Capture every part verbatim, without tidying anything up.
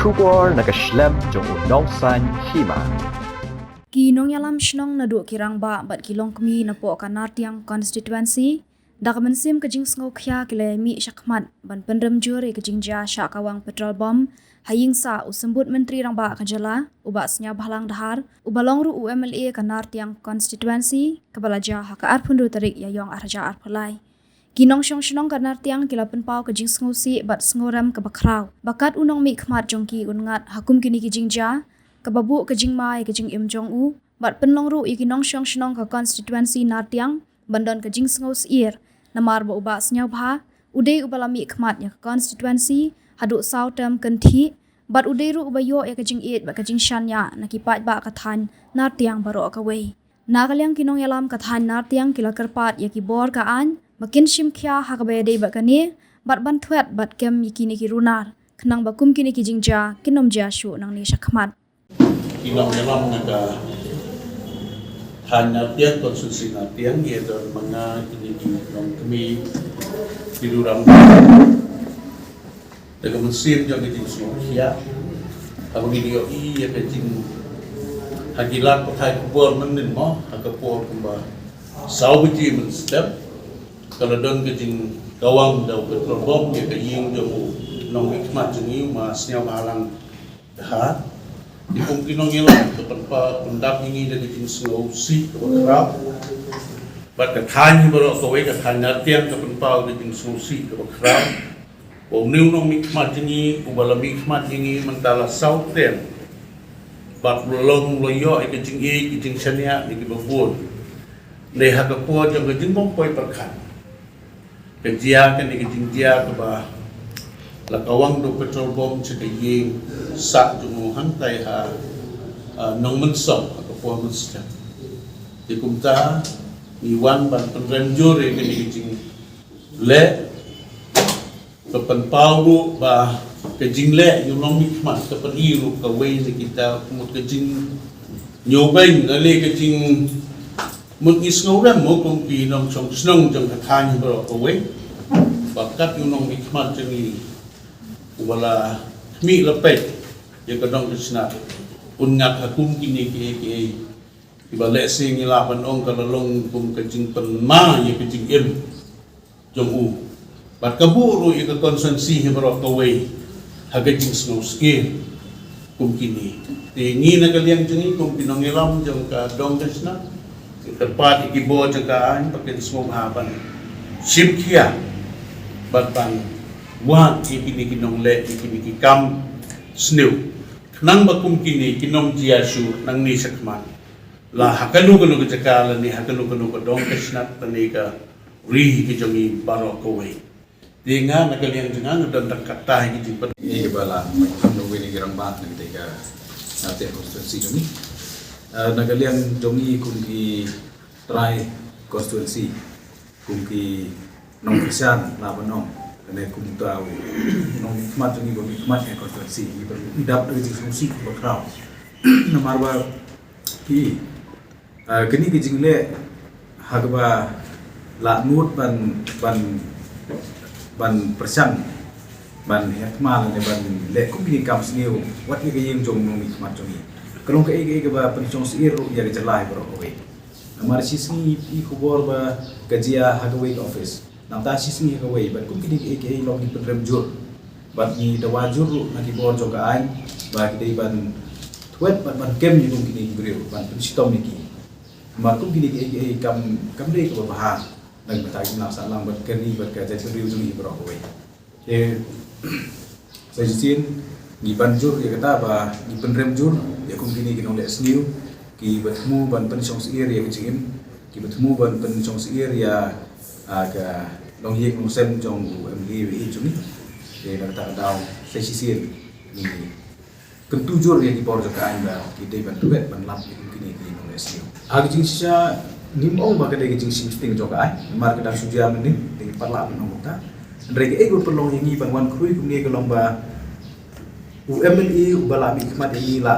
Khubor na ka shlem jong u nongsan hima. Ki nongïalam shnong naduh ki rangbah bad ki longkmie napoh ka Nartiang constituency da ka mynsiem ka jingsngewkhia ki la mih shakhmat ban pynrem jur ïa ka jingjia shah kawang petrol bomb ha ïing sah u Symbud Myntri Rangbah ka jylla, u Bah Sniawbhalang Dhar, uba long ruh u M L A ka Nartiang constituency, kaba la jia ha ka arphew hynriew tarik Ïaiong arhajar arphew lai. Ki nongshong shnong ka Nartiang ki la pynpaw ka jingsngewsih bad sngewrem kaba khraw ba kat u nongmihkhmat jong ki un ngat ha kum kine ki jingjia, kaba buh ka jingma ïa ka jingim jong u bad pynlong ruh ïa ki nongshong shnong ka constituency Nartiang ban don ka jingsngewsyier, namar ba u Bah Sniawbha u dei uba la mihkhmat ïa ka constituency haduh saw term kynthih bad u dei ruh uba ïoh ïa ka jingïeit bad ka jingshaniah na ki paidbah ka thaiñ Nartiang baroh kawei. Na ka liang ki nongïalam ka thaiñ Nartiang ki la kyrpad ïa ki bor ka aiñ ba kin shim khia ha kaba ïadei bad kane bad ban thwet bad kem ïa kine ki runar, khnang ba kum kine ki jingjia kin ym jia shuh nangne shakhmat. Ki nongïalam na ka thaiñ Nartiang, constituency Nartiang, ïa don ma nga kine ki nongkmie ki duram da ka mynsiem jong ka jingsngewkhia. Haba ngi ïohi ïa ka jing ha ki lad pathai khubor mynnin mo, ha ka por kumba saw baje mynstep, ka la don ka jingkawang da u petrol bomb ïa ka ïing jong u nongmihkhmat jong ngi u Ma Sniawbhalang Dhar. Te kum ki nongïalam ka pynpaw pyndap ïa ngi da ka jingsngewsih kaba khraw. Bad ka thaiñ hi baroh kawei, ka thaiñ Nartiang ka pynpaw da ka jingsngewsih kaba khraw. Ba une u nongmihkhmat jong ngi, uba la mihkhmat jong ngi mynta la saw term, bad u la long u la ïoh ïa ka jingïeit, ka jingshaniah na kiba bun. Dei ha ka por jong ka jingbym poi pyrkhat, ka jia kane ka jingjia kaba la kawang da u petrol bomb sha ka ïing sah jong u hangtai ha, ah, Nongmynsong ha ka por mynstep. Te kumta ngi wan ban pynrem jur ïa kane ka jingleh, ka pynpaw ruh ba ka jingleh ïa u nongmihkhmat ka pyni ruh kawei na kita ka mut ka jingïohi bad lane ka jing mut ngi sngewrem mo kum ki nongshong shnong jong ka thaiñ baroh kawei. Ba kat u nongmihkhmat jong ngi uba la khmih la peit ïa ka dong ka snat un ngat ha kum kine kiei kiei kiba lehse ngi lah ban ong ka la long kum ka jingpynma ïa ka jingim jong u. Bad ka buh ruh ïa ka constituency hi baroh kawei ha ka jingsngewsyier kum kine. Te ngi na ka liang jong ngi kum ki nongïalam jong ka dong ka snat, ngi kyrpad ïa ki bor jong ka aiñ ba kin sngewbha ban shim khia bad ban wad ïa kine ki nongleh ïa kine ki kam sniew, khnang ba kum kine kin ym jia shuh nangne shakhmat, la ha kano kano ka jaka lane ha kano kano ka dong ka snat lane ka ri ka jong ngi baroh kawei. Te nga na ka liang jong nga nga don tang katta hi ki jingpyni. Ïa ba la, nga don wei na ki rangbah na ka, na ka constituency jong ngi. Eh, na ka liang jong ngi kum ki trai constituency, kum ki nongkyrshan lah ban ong, lane kum uta u nongmihkhmat jong ngi ba mihkhmat ha constituency, ngi ba ïadap da ka jingsngewsih kaba khraw. Namar ba ki, ah, kine ki jingleh ha kaba la nud ban, ban, ban pyrshang ban heh thma lane ban leh kum kine ki kam sniew wat ïa ka ïing jong u nongmihkhmat jong ngi, ka long kaei kaei kaba pynshong syier ruh ïa ka jylla hi baroh kawei. Namar shisngi i khubor ba ka jia ha kawei ka office, nangta shisngi ha kawei, bad kum kine kiei kiei long ngi pynrem jur bad ngi dawa jur ruh na ki bor jong ka aiñ ba ki dei ban thwet bad ban kem ïa kum kine ki briew, ban pynshitom ïa ki. Namar kum kine kiei kiei kam, kam dei kaba bha na ka bynta ki nongshong shnong bad ka ri bad ka jaitbynriew jong ngi baroh kawei. Te sa shisien ngi ban jur ïa kata ba ngi pynrem jur ïa kum kine ki nongleh sniew kiba thmu ban pynshong syier ïa ka jingim, kiba thmu ban pynshong syier ïa, ah, ka longïing longsem jong u M L A jong ngi. Te na kata ka daw sa shisien ngi kyntu jur ïa ki bor jong ka aiñ ba ki dei ban thwet ban lap ïa kum kine ki nongleh sniew. Ha ka jingshisha ngim ong ba ka dei ka jingshim sting jong ka aiñ, namar ka dang shu jia mynnin, te ngi pat lah ban ong kumta. Hynrei kaei kaba pynlong ïa ngi ban wan khrui kumne ka long ba u M L A uba la mihkhmat ïa ngi la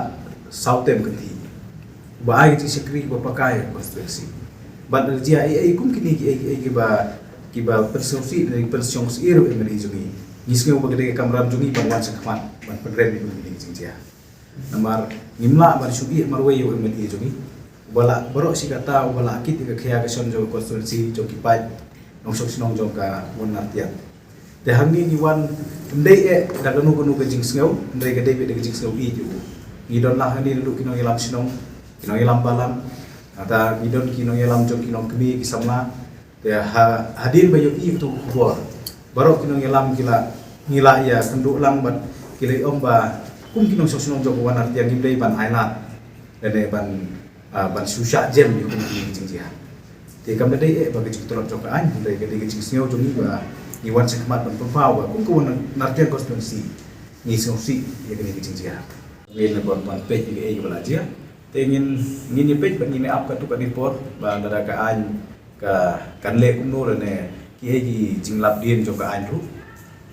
saw term kynthih, uba ai ka jingshakri kaba paka ïa ka constituency. Bad lada jia ei ei kum kine kiei kiei kiba, kiba pynsngewsih ne pynshong syier u M L A jong ngi, Ngi sngew ba ka dei ka kamram jong ngi ban wan shakhmat ban pynrem ïa kine ki jingjia. Namar ngim lah ban shu ïeh marwei ïa u M L A jong ngi, uba lah baroh shi katta, uba lah kit ïa ka khia ka shon jong ka constituency jong ki paid nongshong shnong jong ka Wanartiang. Te hangne ngi wan, ym dei eh da kano kano ka jingsngew, hynrei ka dei beit da ka jingsngew ïeit ïa u. Ngi don lang hangne naduh ki nongïalam shnong, ki nongïalam balang, nangta ngi don ki nongïalam jong ki nongkmie, ki samla. Te ha, hadien ba ïohi ïa kato ka khubor, baroh ki nongïalam ki la, ngi la ïakynduh lang bad ki la ong ba kum ki nongshong shnong jong ka Wanartiang ngim dei ban ailad lane ban, ah, ban shu shah jem ïa kum kine ki jingjia. Te kam da dei eh ba ka jingtlot jong ka aiñ, hynrei ka dei ka jingsngew jong ngi ba ngi wan shakhmat ban pynpaw ba kum ka Wanartiang constituency ngi sngewsih ïa kine ki jingjia. Ngin ban, ban peit ïa kaei kaba la jia. Te ngin, ngin ïa peit bad ngin ïa ap katto katne por ba lada ka aiñ ka, kan leh kumno lane kiei ki jinglap dien jong ka aiñ ruh.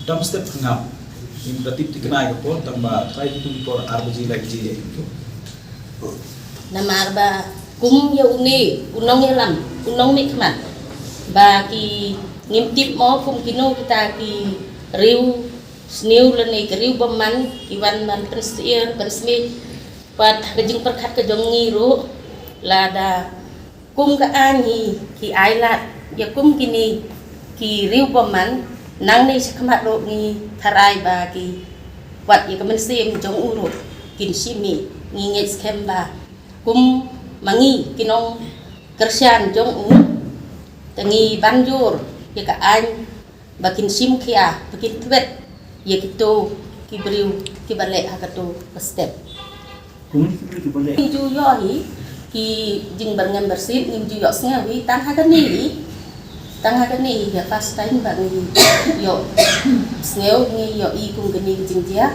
Dam step pyrngap. Ngim da tip thikna ïa ka por, tang ba trai kito ki por ar baje, lai baje ïa kito. Namar ba kum ïa une u nongïalam, u nongmihkhmat, ba ki, ngim tip mo kum kino kita ki riew sniew lane ki riew bymman ki wan ban pynsyier pynsmit pat ha ka jingpyrkhat ka jong ngi ruh. Lada kum ka aiñ hi ki ailad ïa kum kine ki riew bymman, nangne shakhmat ruh ngi tharai ba ki, wat ïa ka mynsiem jong u ruh kin shim hi. Ngi ngeit skhem ba kum ma ngi ki nongkyrshan jong u, te ngi ban jur ïa ka aiñ ba kin shim khia, ba kin thwet ïa kito ki briew kiba leh ha kato ka step. Kumno ki briew kiba leh? Ngim ju ïoh hi ki jingbyrngem byrsit, ngim ju ïoh sngew hi tang ha kane hi. Tang ha kane hi ka first time ba ngi ïoh sngew, ngi ïohi kum kane ki jingjia.